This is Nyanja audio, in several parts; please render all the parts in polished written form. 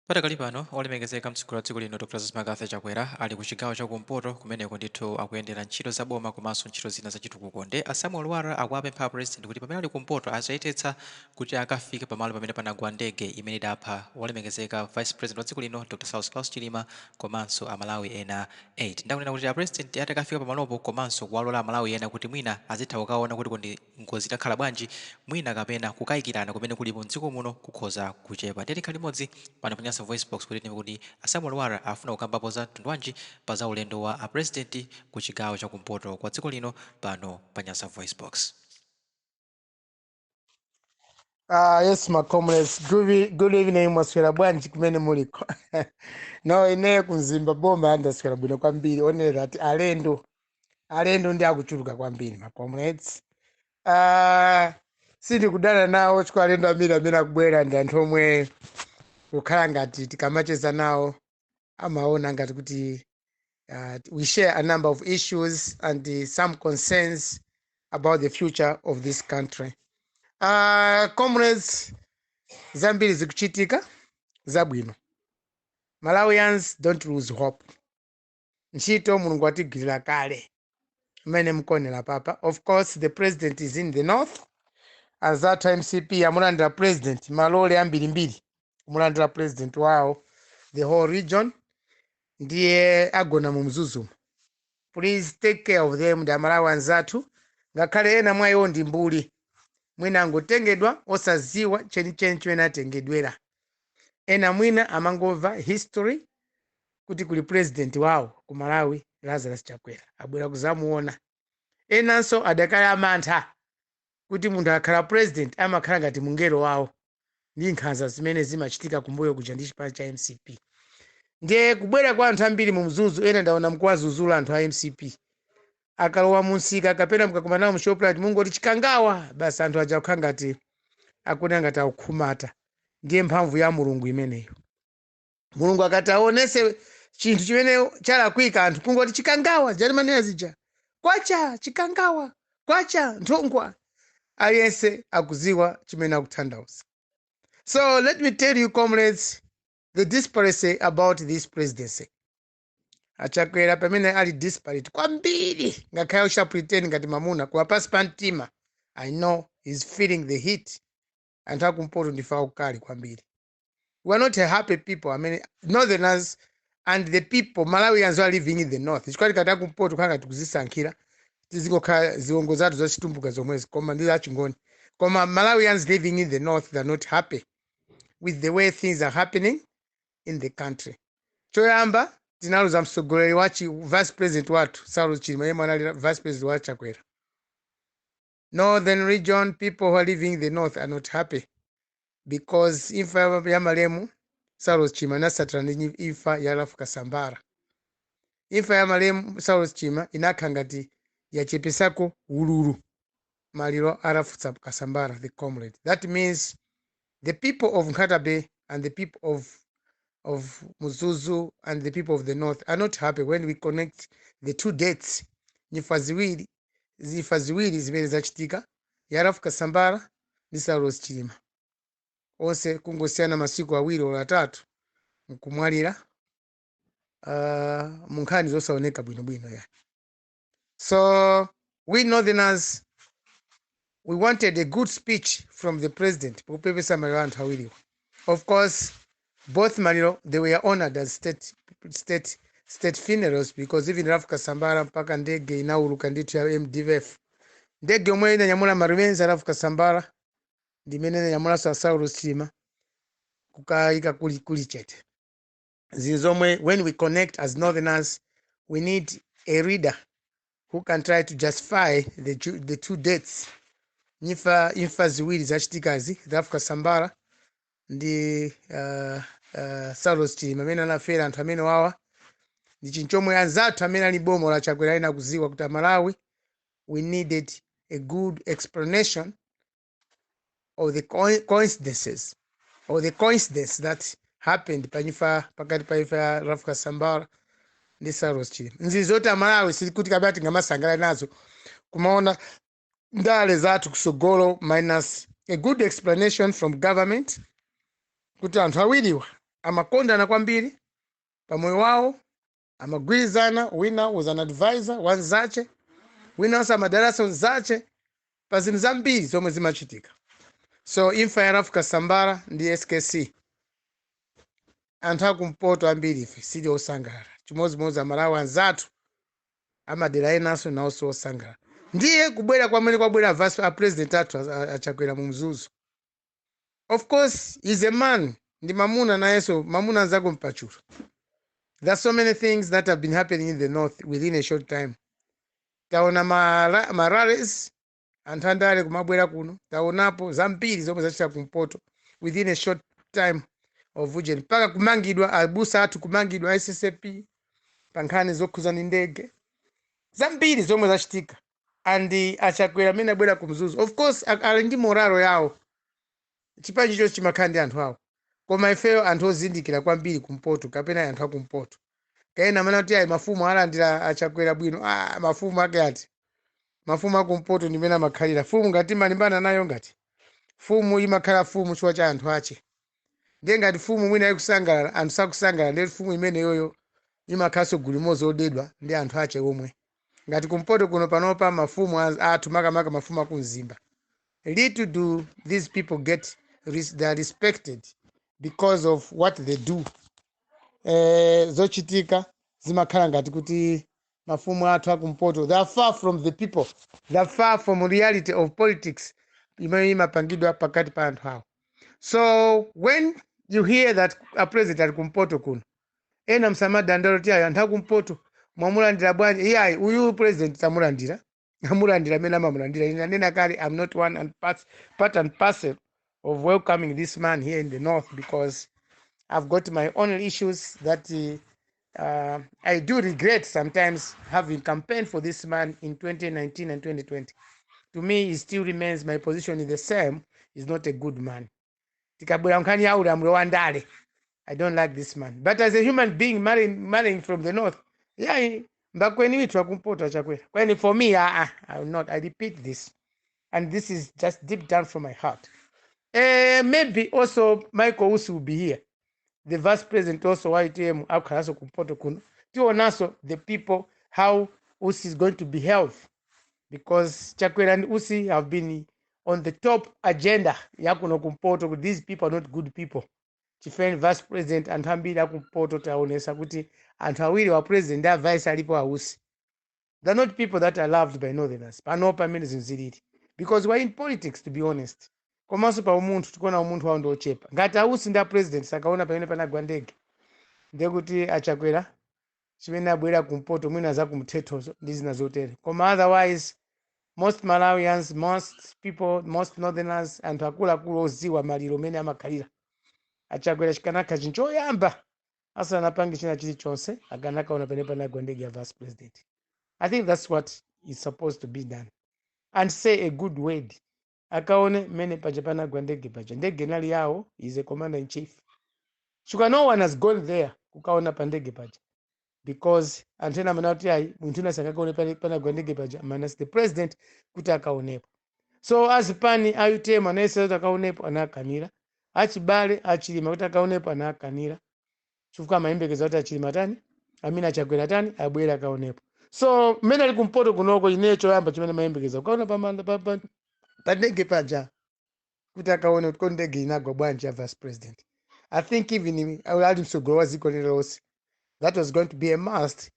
Patakali pano, olemekezeka mtsogoleri wa dziko lino Dr McCarthy Chakwera ali ku chigawo chakumpoto. Kumeneko ndithu akuyendera ntchito za boma komanso ntchito zina zachitukuko. Nde a Samuel Lwara akuwapempha President kuti pamene ali kumpoto azayesetsa kuti akafike pamalo pamene panagwa ndege imene idapha wolemekezeka Vice President wa dziko lino Dr Saulos Klaus Chilima komanso Amalawi ena 8. Ndakunena kuti a President atakafika pamalopo komanso kuwalola Amalawi ena kuti mwina azitha kukaona kuti kodi ngozi idakhala bwanji, mwina kapena kukayikirana kumene kulipo mdziko muno kukhoza kuchepa. Ndiye tikhale limodzi pano pa Nyasa Voice Box kuti timve kuti a Samuel Lwara afuna kukambapo za mtundu wanji pa za ulendo wa a President ku chigawo chakumpoto kwa dziko lino pano pa Nyasa Voice Box. Ah, yes, my comrades. Good evening, mwaswera bwanji kumene muliko? No, ine kumzimba boma ndaswera bwino kwambiri. Onera ati alendo, alendo ndi akuchuluka kwambiri, my comrades. Ah, sindikudana nawo chifukwa alendo ambiri amene akubwera ndi anthu omwe kukhala ngati tikamacheza nawo amaona ngati kuti we share a number of issues and some concerns about the future of this country. Comrades, zambiri zikuchitika zabwino. Malawians, don't lose hope. Ntchito Mulungu atigwirira kale mmene mukuonera papa. Of course, the president is in the north. Anzathu a MCP amulandira president, malole ambirimbiri kumulandira president wawo, the whole region. Ndiye agona mu Mzuzumo. Please take care of them. Ndi Amalawi anzathu, ngakhale ena mwa iwo ndi mbuli, mwina angotengedwa osaziwa chenicheni chimene atengedwera. Ena mwina amangomva history kuti kuli president wawo ku Malawi, Lazarus Chakwera, abwera kuzamuona. Enanso adakali amantha kuti munthu akhala president amakhala ngati mungelo wawo ndi nkhanza zimene zimachitika kumbuyo kuja ndi chipani cha MCP. Ndiye kubwera kwa anthu ambiri mu Mzuzu, ena ndaona mkuwazuzula anthu a MCP akalowa munsika kapena mukakumana nawo mu Shoprite, mungoti "Chikangawa" basi, anthu aja kukhala ngati akuona ngati akukhumata. Ndiye mphamvu ya Mulungu imeneyo. Mulungu akati aonese chinthu chimene chalakwika, anthu kungoti "Chikangawa", jalimanena zija, "Kwacha Chikangawa, kwacha nthungwa", aliyense akuziwa chimene akutanthauza. So let me tell you, comrades, the disparity about this presidency. Achakwera pamene ali desperate kwambiri, ngakhale ucha pretend ngati mamuna, koma pasi pa mtima I know he's feeling the heat. Anthu akumpoto ndife aukali kwambiri. We are not a happy people. I mean, northerners and the people, Malawians who are living in the north, chifukwa tikati akumpoto kukhala ngati kuzisankhira, tizingokhala ziwongo zathu zachitumbuka zomwezi, koma ndi zachingoni. Koma Malawians living in the north, they are not happy with the way things are happening in the country. Choyamba, tinaluza mtsogoleri wachi vice president wathu Saulos Chilima, yemwe anali vice president wa Chakwera. Northern region people who are living in the north are not happy because imfa ya malemu Saulos Chilima inatsatira ndi imfa ya Ralph Kasambara. Imfa ya malemu Saulos Chilima inakhala ngati yachepesako ululu maliro a Ralph Kasambara, the comrade. That means the people of Nkhata Bay and the people of Mzuzu and the people of the north are not happy when we connect the two dates, imfa ziwiri zimene zachitika, ya Ralph Kasambara ndi Saulos Chilima, onse kungosiyana masiku 2 olo 3 nkumwalira mu nkhani zosaoneka bwinobwino yani. So we northerners, we wanted a good speech from the president pokupepesa maliro anthu awiriwa. Of course, both maliro, they were honored as state funerals, because even Ralph Kasambara, mpaka ndege inauluka ndithu ya MDF, ndege yomwe inanyamula ma remains a Ralph Kasambara ndimene inanyamulanso a Saulos Chilima kukayika kuli chete. Zili zomwe when we connect as northerners, we need a leader who can try to justify the two deaths, imfa ziwiri zachitikazi, Ralph Kasambara ndi Saulos Chilima, amene anafera anthu amene wawa. Ndi chinthu chomwe anzathu amene ali boma la Chakwera ena kuziwa kuti Amalawi, we needed a good explanation of the coincidences or the coincidence that happened panyifa pakati pa imfa ya Ralph Kasambara ndi Saulos Chilima. Nzili zoti Amalawi sikuti kapena tingamasangala nazo kumaona ndale zathu kusogolo minus a good explanation from government kuti anthu awiriwa Amakondana kwambiri pamoyo wawo, amagwirizana. Wina was an advisor wanzache, winanso amadalasa nzache pa zinthu zambiri zomwe zimachitika. So imfa ya Ralph Kasambara ndi SKC, anthu akumpoto ambiri ife sili osangalala. Chimodzimodzi Amalawi anzathu amadera enanso nawonso osangalala. Ndiye kubwera kwamene kwabwera vice a president athu aChakwera mu Mzuzu, of course he's a man, ndi mamuna nayenso, mamuna anzako mpachula. There are so many things that have been happening in the north within a short time. Taona ma rallies, anthu andale kumabwera kuno. Taonapo zambiri zomwe zachita kumpoto within a short time of ujeni, mpaka kumangidwa abusa athu, kumangidwa SSP pa nkhani zokhuza ndi ndege, zambiri zomwe zachitika. And aChakwera amene abwera ku Mzuzu, of course ali ndi morale yawo, chipani chonse chimakhala ndi anthu awo. Koma ifeyo anthu ozindikira kwambiri kumpoto kapena anthu akumpoto kaena amene kuti ayi, mafumu alandira aChakwera bwino. Ah, mafumu ake ati? Mafumu akumpoto ndimene amakhalira fumu ngati malimbana nayo, ngati fumu imakhala fumu chifukwa cha anthu ache. Ndiye ngati fumu mwina ikusangalala, anthu sakusangalala, ndiye fumu imeneyoyo imakhalanso gulu limodzi odedwa ndi anthu ache omwe. Ngati kumpoto kuno panopa, mafumu athu, makamaka mafumu akumzimba, little do these people get they are respected because of what they do. Zochitika zimakhala ngati kuti mafumu athu akumpoto, they are far from the people, they are far from reality of politics imene imapangidwa pakati pa anthu awo. So when you hear that a president ali kumpoto kuno, ena msamadandaula kuti ayi, anthu akumpoto mwamulandira bwanji. Iyayi, uyu president tamulandira, amulandira amene amamulandira. Ine ndanena kale, I'm not one and part and parcel of welcoming this man here in the north because I've got my own issues that I do regret sometimes having campaigned for this man in 2019 and 2020. To me, it still remains, my position is the same. He's not a good man. Tikabwera nkhani ya ulamuliro wa ndale, I don't like this man. But as a human being marrying from the north, yeah, mbakweni withu akumpoto aChakwera. Kweni for me, I will not. I repeat this. And this is just deep down from my heart. Maybe also Michael Usi will be here. The vice president also wa UTM akhalanso kumpoto kuno. Tionanso the people how Usi is going to behave because Chakwera and Usi have been on the top agenda yakuno kumpoto kuti these people are not good people. Chifeni vice president, anthu ambiri akumpoto taonesa kuti anthu awiri wa president ndi a vice alipo ausi, they're not people that are loved by northerners pano pamene zinthu zilili, because we're in politics, to be honest. Komanso pa umunthu, tikuona umunthu wawo ndi ochepa. Ngati ausi ndi a president sakaona pamene panagwa ndege, ndekuti aChakwera chimene abwera kumpoto mwina zakumthethozo ndi zina zotere. Koma otherwise, most Malawians, most people, most northerners, anthu akuluakulu oziwa maliro mene amakhalira, aChakwera chikanakha chinthu choyamba asanapange china chilichonse akanakaona pamene panagwa ndege ya vice president. I think that's what is supposed to be done, and say a good word. Akaone mmene paja panagwa ndege paja, ndege inali yawo, is a commander in chief. Chifukwa no one has gone there kukaona pa ndege paja, because anthu ena amene kuti ayi, munthu ina sangakaone panagwa ndege paja minus the president kuti akaonepo. So azipani a UTM anayesa kuti akaonepo, anakanira. Achibale aChilima kuti akaonepo, anakanira, chifukwa amayembekeza kuti aChilima tani, amene aChakwera tani, abwere akaonepo. So mmene ali kumpoto kunoko, ineyo choyamba chimene mayembekeza kukaona pamanda pa ndege paja kuti akaone kuti kodi ndege inagwa bwanji ya vice president. I think even ali msogolo wa dziko lililonse, that was going to be a must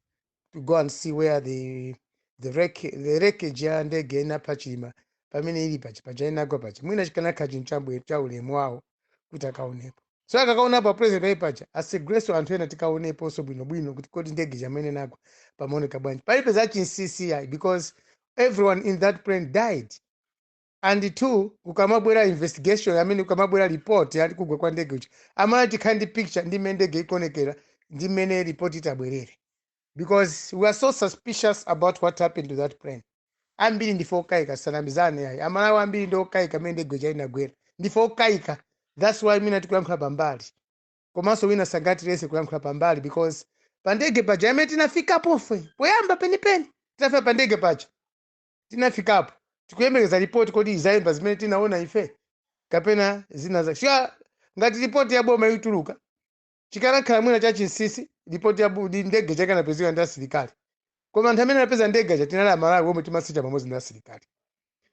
to go and see where the wreckage ya ndege inapha Chilima pamene ili paja, paja inagwa paja. Mwina chikanakhala chinthu chabwino cha ulemu wawo kuti akaonepo. So akakaonapo president pali paja, aseguleso anthu ena tikaoneponso bwinobwino kuti kodi ndege chamene inagwa pamaoneka bwanji. Palibe za chinsinsi ayi, because everyone in that plane died. And two, kukamabwera investigation amene kukamabwera report yati kugwa kwa ndege uja, amala tikhale ndi picture ndi mmene ndege ikuonekera ndi mmene report itabwerere, because we are so suspicious about what happened to that plane. Ambiri ndife okayika, sanamizane ayi. Amalawi ambiri ndi okayika mmene ndege ija inagwera, ndife okayika. That's why mina tikuyankhula pambali, komanso wina sangatilese kuyankhula pambali, because pa ndege paja amene tinafikapo fe poyamba penipeni, tinafika pa ndege paja, tinafikapo tikuyembekeza ripoti, kodi izayimba zimene tinaona ife kapena zina za sure. Ngati ripoti ya boma ituluka. Chikanakhala mwina cha chinsinsi, ripoti ya ndege chakanapezeka ndi asilikali, koma anthu amene anapeza ndege aja tinali Amalawi omwe timasearcha pamodzi ndi asilikali.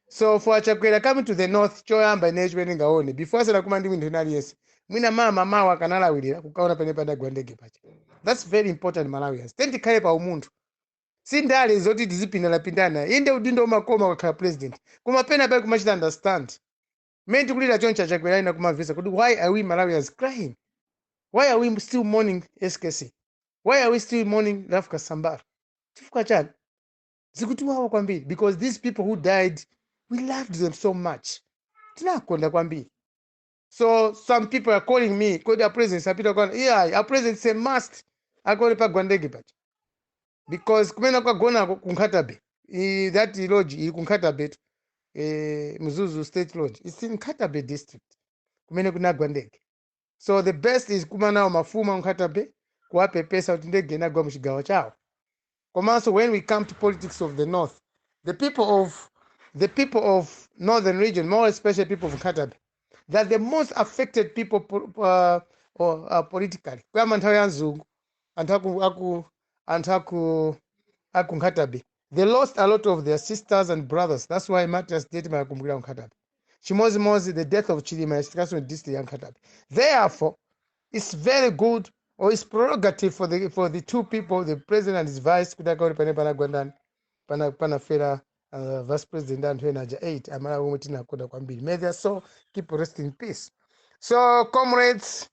So for Achakwera coming to the north, choyamba ineyo chimene ndingaone, before asanakumane ndi munthu ina aliyense, mwina mama mawa akanalawirira kukaona pene padagwa ndege paja. That's very important. Malawians, tikhale pa umunthu, si ndale zoti tizipindana-pindana. Inde, udindo umakoma ukakhala president, koma pena pali kumachita understand mmene tikulira choncho. Achakwera ina kumamvesa kuti why are we Malawians crying? Why are we still mourning SKC? Why are we still mourning Ralph Kasambara? Chifukwa chani zikutiwawa kwambiri? Because these people who died, we loved them so much, tinakonda kwambiri. So some people are calling me, kodi a president apita kwana? Yeah, a president say must akaone pagwa ndege paja, because kumene kwagonako ku Nkhata Bay, that lodge ili ku Nkhata Bay tu, Mzuzu State Lodge, it's in Nkhata Bay district kumene kunagwa ndege. So the best is kumanawo mafumu a Nkhata Bay, kuwapepesa kuti ndege inagwa muchigawo chawo. Komanso when we come to politics of the north, the people of northern region, more especially people of Nkhata Bay, they're the most affected people or politically. Kuyamba nthawi ya mzungu, anthu aku Nkhata Bay, they lost a lot of their sisters and brothers. That's why Martyrs Day timakumbukira Nkhata Bay. Chimodzimodzi the death of Chilima yachitikanso district ya Nkhata Bay. Therefore it's very good or it's prerogative for the two people, the president and his vice, kuti akaone pane panagwa ndani, panafera vice president, anthu ena aja 8, Amalawi omwe tinakonda kwambiri. May their soul keep rest in peace. So comrades,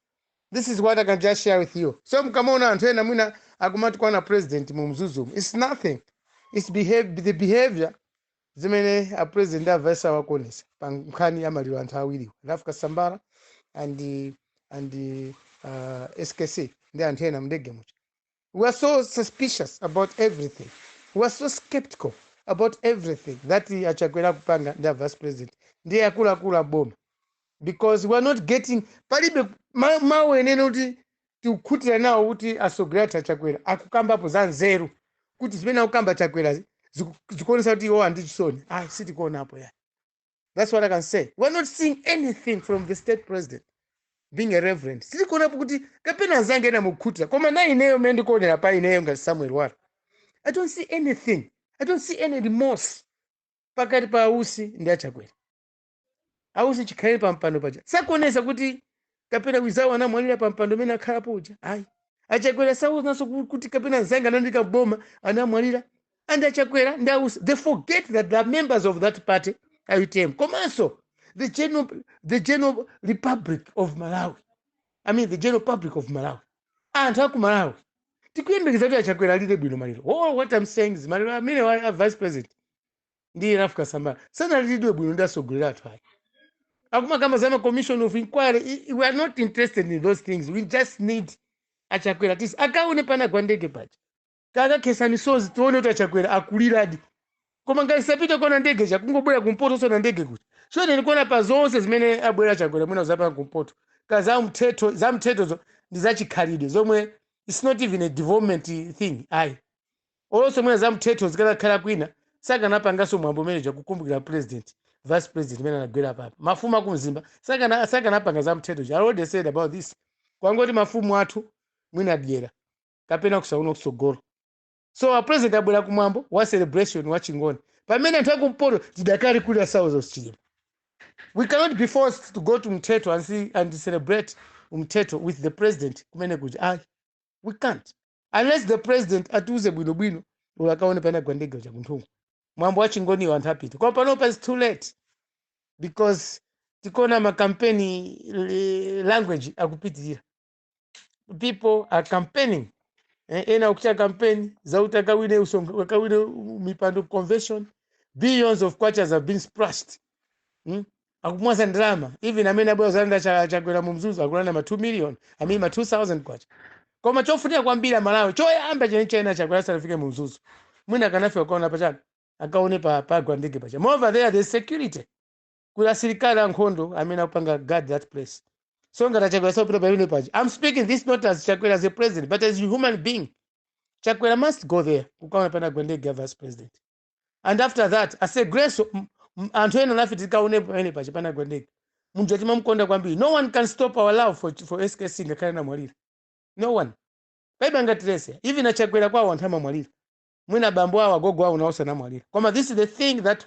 this is what I can just share with you. So mkamaona anthu ena mwina akumati kwana president mu Mzuzumu, it's nothing, it's the behavior zimene a president a vice awakonesa pa nkhani ya maliro anthu awiriwa, Ralph Kasambara and SKC ndi anthu ena mndege muja. We are so suspicious about everything, we are so skeptical about everything that Achakwera kupanga ndi a vice president ndiye akuluakulu aboma, because we are not getting, palibe mawu enene kuti tikukhutira nawo kuti atsogoleri Achakwera akukambapo za nzeru, kuti zimene akukamba Chakwera zikuonesa kuti iwo andi chisoni. Ah, sitikuonapo ya. That's what I can say. We're not seeing anything from the state president being a reverend. Sitikuonapo kuti kapena anzange ena mukukhutira, koma na ineyo mmene ndikuonera pa ineyo ngati Samuel Wara, I don't see anything. I don't see any remorse pakati pa Ausi ndi Achakwera. Ausi chikhalire pa mpando paja sakuonesa kuti kapena wizawo anamwalira pa mpando umene akhalapo uja, ayi. Achakwera saonanso kuti kapena nzanga anandika boma anamwalira. And Achakwera ndi Ausi, they forget that they are members of that party, UTM, komanso the general Republic of Malawi, I mean the general public of Malawi. Anthu aku Malawi tikuyembekeza kuti Achakwera alire bwino maliro. Oh, what I'm saying is maliro amene wa vice president ndi Ralph Kasambara sanaliridwe bwino ndi atsogoleri athu, ayi. Akumakamba za ma commission of inquiry, we are not interested in those things. We just need Achakwera tisi akaone panagwa ndege paja, kakakhesa misozi, tione kuti Achakwera akuliradi. Koma ngati sapita kuona ndege, chakungobwera kumpoto sona ndege kuti so ine ndikuona pa zonse zimene abwera Chakwera mwina zapanga kumpoto ka za mthetho, za mthethozo ndi zachikhalidwe zomwe it's not even a development thing, ayi. Olonso mwina za mthetho zikanakhala kwina, sakanapanganso mwambo umene kukumbukira president, vice president imene anagwera papa. Mafumu akumzimba sakanapanga za mthetho. I already said about this, kwangoti mafumu athu mwina adyera kapena kusaona kutsogolo. So a president abwera kumwambo wa celebration wa chingoni pamene anthu akumpoto tidakali kulira Saulos Chilima. We cannot be forced to go to mthetho and see and celebrate mthetho with the president kumene kuja, ayi. We can't unless the president atiuze bwinobwino ulo akaone panagwa ndege uja kunthungu. Mwambo wa chingoniwo anthu apita, koma panopa it's too late because tikuona makampeni language akupitirira. People are campaigning, ena akuchita campaign zauti akawine akawine mipando convention. Billions of kwachas have been splashed, Akumwaza ndalama. Even amene abwera zalanda Chakwera mu Mzuzu akulanda ma 2 million, I mean ma 2000 kwacha. Koma chofunika kwambiri Malawi, choyamba chene chena, Chakwera asanafike mu Mzuzu, mwina akanafika kukaona pachani, akaone pa pagwa ndege pacha. Moreover, there's security, kuli asilikali ankhondo amene akupanga guard that place. So ngati Chakwera sapita pamene paja, I'm speaking this not as Chakwera as a president but as a human being, Chakwera must go there kukaona panagwa ndege ya vice president. And after that asegreso anthu ena nafe tikaone pamene paja panagwa ndege, munthu atimamukonda kwambiri. No one can stop our love for SKC ngakhale namwalira. No one, palibe angatilese. Even aChakwera kwawo anthu amamwalira, mwina bambo awo, agogo awo nawo sanamwalira. Koma this is the thing that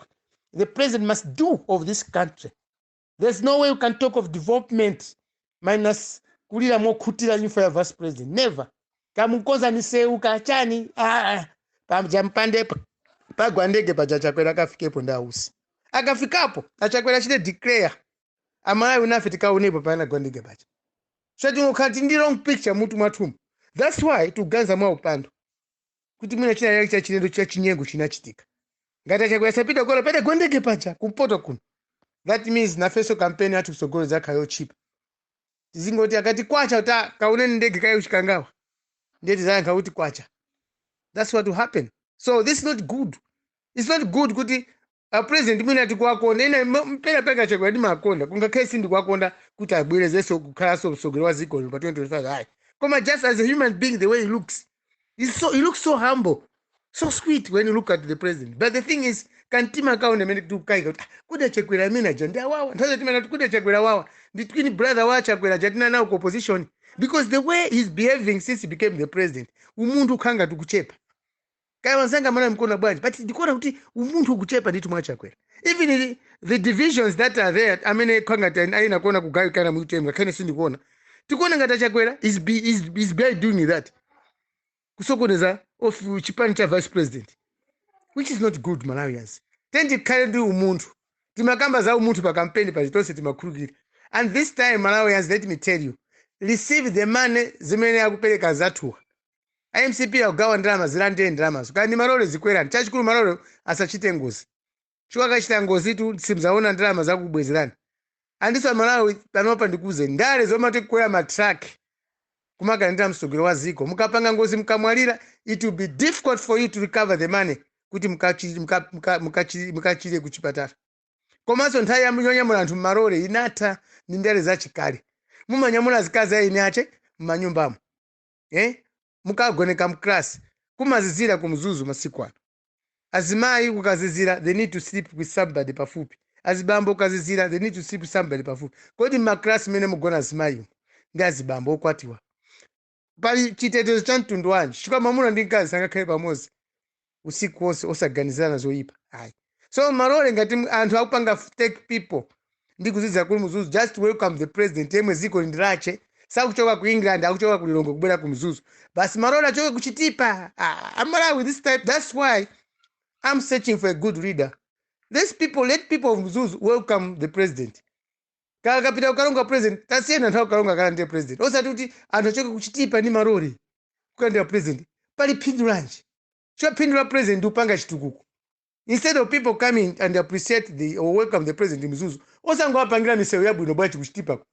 the president must do of this country. There's no way you can talk of development minus kulira mokhutira imfa ya vice president. Never. Kamukoza misewu kachani, ah, paja mpande pagwa ndege paja Chakwera akafikepo ndi ausi. Akafikapo aChakwera achite declare, Amalawi nafe tikaonepo panagwa ndege paja. So tinokhala ndi wrong picture mutu mwathumu. That's why tikuganiza mwa upando kuti mwina china cha chilendo cha chinyengo chinachitika. Ngati aChakwera sapita kola pete gwandege paja kumpoto kuno, that means nafenso kampeni yathu kusogolo zakhala yochipa. Tizingoti akati kwacha kuti, "Ah, kaoneni ndege kaye uchikangawa," ndiye tizayankha kuti kwacha. That's what will happen. So this is not good. It's not good kuti a president mwina tikuwakonda. Ine mpena peka Chakwera ndimakonda, kungakhale sindikuwakonda kuti abwerezenso kukhalanso mtsogoleri wa dziko lino pa 2025, ayi. Koma just as a human being, the way he looks, he looks so humble, so sweet when you look at the president. But the thing is, kantima kaone mene tikukaika kuti, ah, kuti aChakwera amene aja ndi awawa. Nthawi timene kuti aChakwera wawa ndi twin brother wa Chakwera jatina nawo ku opposition, because the way he's behaving since he became the president, umunthu ukhanga tikuchepa. Kaya wanzanga mana mkuona bwanji, but ndikuona kuti umunthu ukuchepa ndithu mwaChakwera. Even the divisions that are there, amene khanga ayina kuona kugawikana mu UTM, ngakhale sindikuona, tikuona ngati aChakwera is by doing that kusokoneza of chipani cha vice president, which is not good. Malawians, tendikhale ndi umunthu. Timakamba za umunthu pa kampeni pachi, tonse timakhulupirira. And this time, Malawians, let me tell you, receive the money zimene akupereka zathuwa. IMCP akugawa ndalama, zilandire ndalamazo. Kandi malole zikwerani, chachikulu malole asachite ngozi. Chifukwa akachita ngozi tu simzaona ndalama zakubwezerani. Andiso Amalawi panopa ndikuze ndale zomati kukwera matraki kumakalendera msogolo wa ziko, mukapanga ngozi mukamwalira, it will be difficult for you to recover the money kuti mukachire kuchipatala. Komanso nthawi yonyamula anthu mmalole inatha, ndi ndale zachikale. Mumanyamula azikazi aini ache m'manyumbamo, eh? Mukagoneka mklasi, kumazizira kumzuzu masiku ano. Azimayi kukazizira, they need to sleep with somebody pafupi. Azibambo kukazizira, they need to sleep with somebody pafupi. Kodi mmaklasi mene mugona azimayi ndi azibambo okwatiwa pali chitetezo cha mtundu wanji? Chifukwa mwamuna ndi mkazi sangakhale pamodzi usiku wonse osaganizirana zoyipa, ayi. So malole ngati anthu akupanga take people ndi kuzidza kuli Mzuzu just to welcome the president yemwe ziko lindilache, sakuchoka ku England, akuchoka ku Lilongwe kubwera ku Mzuzu, basi malole achoke kuchitipa. Ah, Amalawi, this type, that's why I'm searching for a good leader. These people, let people of Mzuzu welcome the president. Kaka kapita kukalonga president, tasiyena anthu akukalonga kala ndiye president, osati kuti anthu achoke kuchitipa ndi malole kukalandira president. Pali phindu lanji? Chwa phindu la president ndi kupanga chitukuko. Instead of people coming and appreciate the or welcome the president Mzuzu, osangowapangira misewu yabwino bwachi kuchitipako?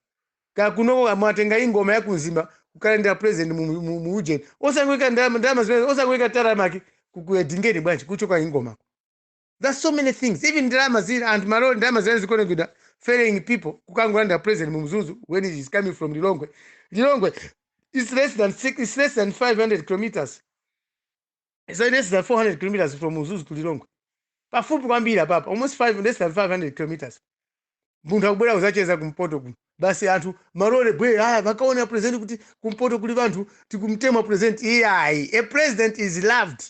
Kakunoko mwatenga ingoma yakunzimba kukalandira president mu ujeni, osangoika ndalama zimene, osangoika tarmac kuedingeni bwanji kuchoka ingomako? There's so many things. Even ndalama zili anthu maloli, ndalama zimene zikuonekera ferrying people kukangolandira president mu Mzuzu when he is coming from Lilongwe. Lilongwe is less than six, it's less than 500 kilometers. It's less than 400 kilometers from Mzuzu to Lilongwe. Pafupi kwambiri apapa, almost five, less than 500 kilometers. Munthu akubwera kuzacheza kumpoto kuno, basi anthu malole bwe, aya vakaona president kuti kumpoto kuli vanthu tikumtema president. Iyayi, a president is loved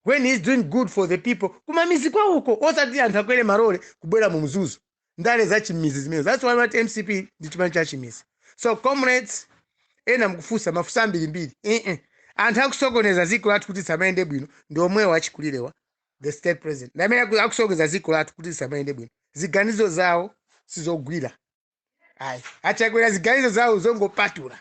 when he's doing good for the people kumamizi kwawuko, osati anthu akwere malole kubwera mu Mzuzu. Ndale za chimizi zimene, that's why mati MCP ndi chipani cha chimizi. So comrades, ena mukufunsa mafunso ambirimbiri. Anthu akusokoneza dziko lathu kuti samayende bwino ndi omwewo achikulirewa, the state president ndi amene akusokoneza dziko lathu kuti samayende bwino. Ziganizo zawo sizogwira, ayi. Achakwera ziganizo zawo zongopatula.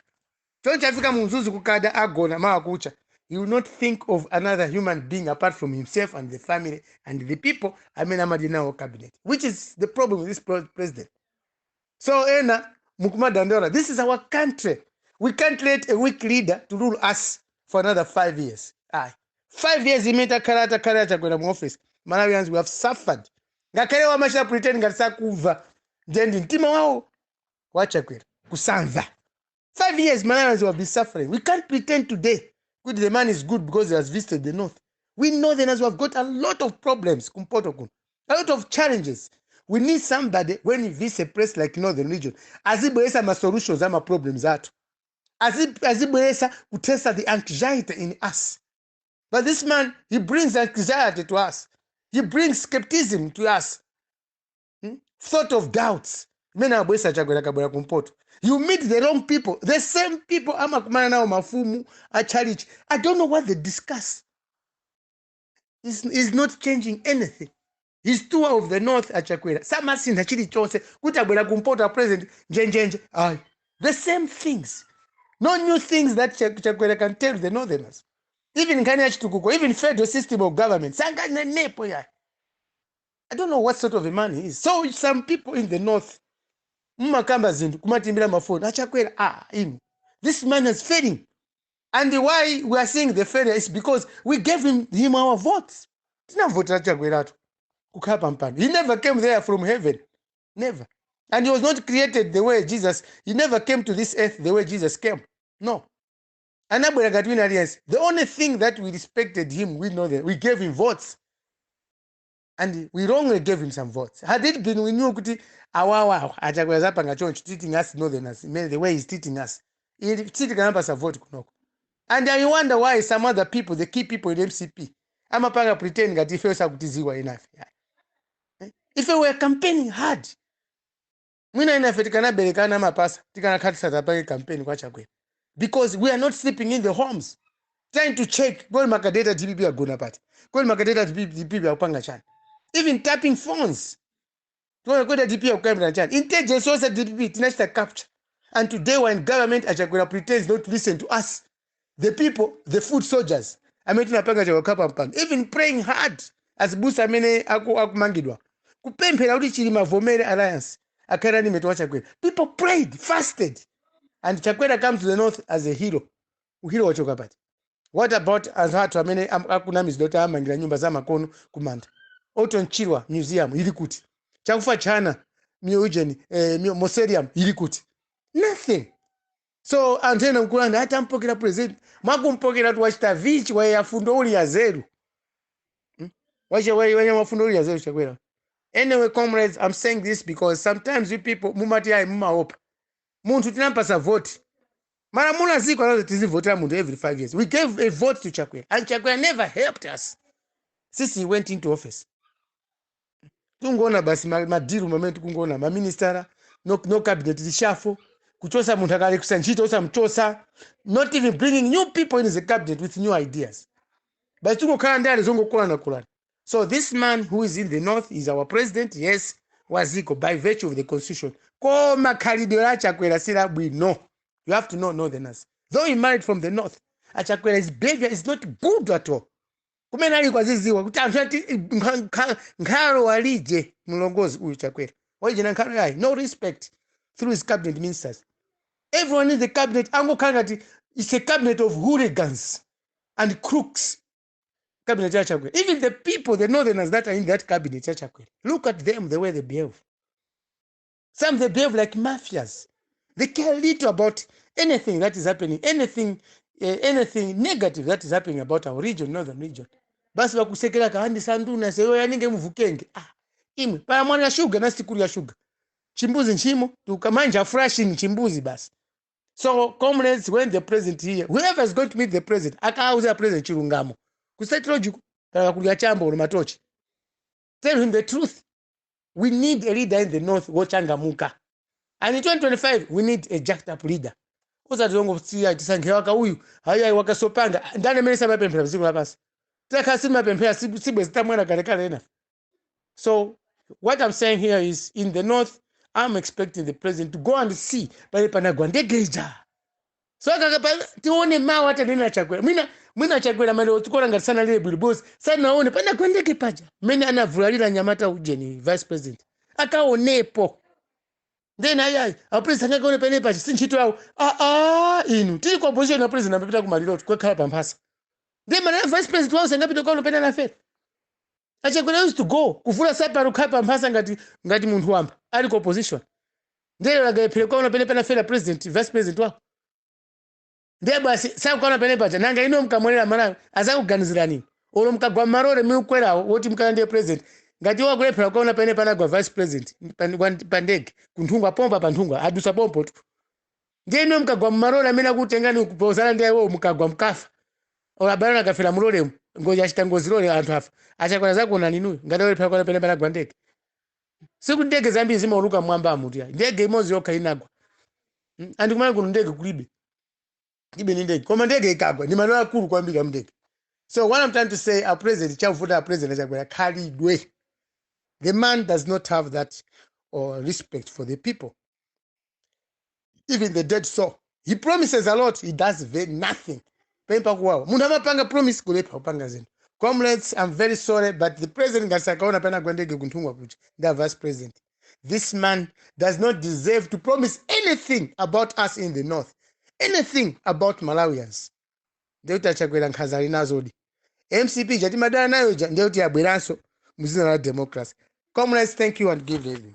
Choncho afika mu Mzuzu kukada agona, mawa kucha he will not think of another human being apart from himself and the family and the people amene amadya nawo cabinet, which is the problem with this president. So ena mukumadandaula, this is our country. We can't let a weak leader to rule us for another 5 years. Ayi, 5 years imene takhala takhala Achakwera mu office, Malawians, we have suffered. Ngakhale wamachita pretend ngati sakumva, ndiye ndi mtima wawo waChakwera kusamva. 5 years Malawians have been suffering. We can't pretend today kuti the man is good because he has visited the north. We northerners, we have got a lot of problems kumpoto kuno, a lot of challenges. We need somebody, when he visits a place like northern region, azibweresa ma solutions ama problems athu. Azibweresa kutesa the anxiety in us. But this man, he brings anxiety to us. He brings skepticism to us. Thought of doubts. Mene abwesa Chakwera kabwera kumpoto. You meet the wrong people. The same people amakumana nawo mafumu achalichi. I don't know what they discuss. He's not changing anything. His tour of the north, achakwera samasintha chilichonse kuti abwera kumpoto a president njenjenje. Ayi, the same things, no new things that Chakwera can tell the northerners. Even nkhani ya chitukuko, even federal system of government, sanganenepo yayi. I don't know what sort of a man he is. So some people in the north mmakamba zinthu kumatimbira mafoni achakwera. Ah, inu, this man is failing. And why we are seeing the failure is because we gave him our votes. Tinavotera Chakweratu kukhala pampando. He never came there from heaven, never. And he was not created the way Jesus, he never came to this earth the way Jesus came, no. Anabwera ngati wina aliyense. The only thing that we respected him, we know that we gave him votes, and we wrongly gave him some votes. Had it been we knew kuti awawa achakwera zapanga choncho, treating us northerners the way he's treating us, sitikanapasa vote kunoko. And I wonder why some other people, the key people in MCP, amapanga pretend ngati ife sakutiziwa inafe. Ife were campaigning hard. Mwina inafe tikanaberekana mapasa tikanakhala tisatapange campaign kwa Chakwera, because we are not sleeping in the homes trying to check kodi ma cadet a DPP agona pati, kodi ma cadet a DPP akupanga chani, even tapping phones tione kodi DPP akukambira chani. Intelligence yonse DPP tinachita capture. And today when government, achakwera pretends not to listen to us, the people, the foot soldiers amene tinapanga Chakwera pampando, even praying hard azibusa amene akumangidwa, kupemphera kuti Chilima vomere alliance akhala ni mate wa Chakwera. People prayed, fasted, and Chakwera comes to the north as a hero. Uhero wachoka pati? What about anthu athu amene akunamizidwa kuti amangira nyumba za makono kumanda? Orton Chirwa museum ili kuti? Chakufa Chana Mugen, mausoleum ili kuti? Nothing. So anthu ena mkulanda ati ampokera president, mwakumpokera kuti wachita vichi wayafundo uli ya zeru. Wache wenye mafundo uli ya zeru Chakwera. Anyway, comrades, I'm saying this because sometimes we people mumati ayi, mumaopa munthu tinampasa vote. Malamulo aziko anazo tizivotera munthu every 5 years. We gave a vote to Chakwera, and Chakwera never helped us since he went into office. Tungoona basi madiru mamene tikungoona maministera, no, no cabinet reshuffle, kuchosa munthu akalekusa ntchito osamchosa, not even bringing new people in the cabinet with new ideas. Basi tungokhala ndale zongokolanakolana. So this man who is in the north is our president, yes, waziko by virtue of the constitution, koma khalidwe la Chakwera silabwino. You have to know, northerners, though he married from the north, achakwera, his behavior is not good at all. Kumene ali kwaziziwa kuti anthu ati nkhalo walije mlongozi uyu Chakwera waije na nkhalo yayi. No respect through his cabinet ministers. Everyone in the cabinet angokhala ngati it's a cabinet of hooligans and crooks, cabinet ya Chakwera. Even the people, the northerners that are in that cabinet ya Chakwera, look at them, the way they behave. Some, they behave like mafias. They care little about anything that is happening, anything negative that is happening about our region, northern region. Basi vakusekera kahandisa nduna seyo yanenge muvukenge. Ah, imwe paya mwana ya shuga nasi ya shuga chimbuzi nchimo tukamanja flashing chimbuzi basi. So comrades, when the president here, whoever is going to meet the president, akauza president chilungamo kustate logical kana kulya chambo uli matochi. Tell him the truth. We need a leader in the north wochangamuka, and in 2025 we need a jacked up leader. Usati ongosiya tisankhe waka uyu hayi wakasopanga ndani amene samapemphera dziko lapansi. Takhala simapemphera sibwe zitamwera kalekale ena. So what I'm saying here is, in the north, I'm expecting the president to go and see pale panagwa ndegeja. So tione mawu atanena Chakwera. Mwina mwina Chakwera mali tikuona ngati sanalire bwino bosi sanaone panagwa ndege paja mmene anavulalira nyamata ujeni vice president akaonepo. Then ayayi apresident angakaone pene paja si ntchito yawo. Aa, inu tili ku opposition, a president amapita kumaliro kukhala pamphasa, then mana vice president wawo sangapita kukaona pene anafera. Achakwera used to go kuvula saparo kukhala pamphasa ngati ngati munthu wamba ali ku opposition. Ndiye lagayephera kukaona pene panafera president, vice president wawo, ndiye basi sakukaona pene paja. Nanga ino mkamwelera Malawi azakuganizirani olo mkagwa mmalole miukwerawo woti mkala ndiye president ngati iwo akulephera kukaona pene panagwa vice president pa ndege kunthungwa pompa panthungwa adusa pompo tu. Ndiye ino mukagwa mumalole amene akutengani kupozana ndi iwo, mukagwa mukafa, olabala akafera mulolemo, ngozi achita ngozi lole, anthu afa. Achakwera zakuona ninuyo ngati olephera kwana pene panagwa ndege. Siku ndege zambiri zimauluka mwamba amuti ndege imodzi yokha inagwa. Andi kumene kuno ndege kulibe, kulibe ni ndege, koma ndege ikagwa ndi malo akulu kwambiri amndege. So what I'm trying to say, our president, chavuta president Achakwera khalidwe. The man does not have that or respect for the people, even the dead. So he promises a lot, he does very nothing. Pempa kuwawa munthu amapanga promise, kulepha kupanga zinthu. Comrades, I'm very sorry, but the president ngati sakaona panagwa ndege kunthungwa kuja ndi a vice president, this man does not deserve to promise anything about us in the north, anything about Malawians. Ndekuti Achakwera nkhanza ali nazodi. MCP chatimadana nayo ja, ndekuti yabweranso muzina la democracy. Comrades, thank you and good evening.